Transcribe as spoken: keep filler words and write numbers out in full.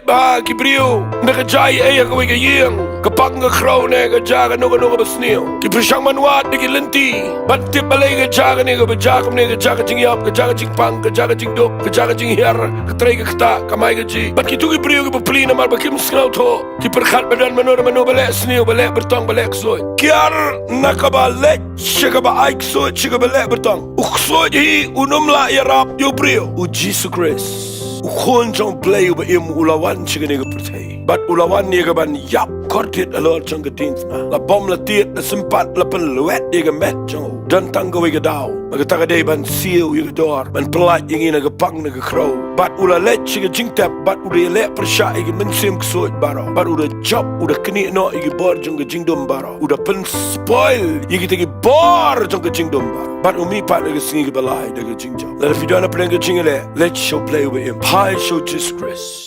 Ba ki briew, na ka jia ei ei ha kawei ka ïing, ka pang ka khrew ne ka jia kano kano kaba sniew, ki pyrshang ban wad da ki lynti ban tip balei ka jia kane kaba jia kumne, ka jia ka jingïap, ka jia ka jingpang, ka jia ka jingduk, ka jia ka jinghiar, ka trei ka ktah, ka mai ka jih. Bad kito ki briew kiba plie namar ba kim sngewthuh, ki pyrkhat ba don mano mano ba leh sniew, ba leh byrtong, ba leh ksuid. Kiar na kaba leit sha kaba ai ksuid, sha kaba leh byrtong. U ksuid hi un ym lah ïarap ïa u briew. U Jisu Khrist, u Khun jong U Blei uba im, u la wan sha kane ka pyrthei. Bad u la wan ïa kaban ïap kordit halor jong ka diengphna. La bom, la tied, la sympat, la pynlwet ïa ka met jong u. Don tang kawei ka daw. Bad kata ka dei ban siew ïa ka dor, ban pyllait ïa ngi na ka pang na ka khrew. Bad u la leit sha ka jingtep, bad u da ïaleh pyrshah ïa ki mynsiem ksuid baroh. Bad u da jop, u da knieh noh ïa ki bor jong ka jingdum baroh. U da pynspoil ïa kita ki bor jong ka jingdum baroh. Bad u mihpat ha ka sngi kaba lai da ka jingjop. Lada phi don hapdeng ka jingïaleh, leit sha U Blei uba im. Phai sha U Jisu Khrist.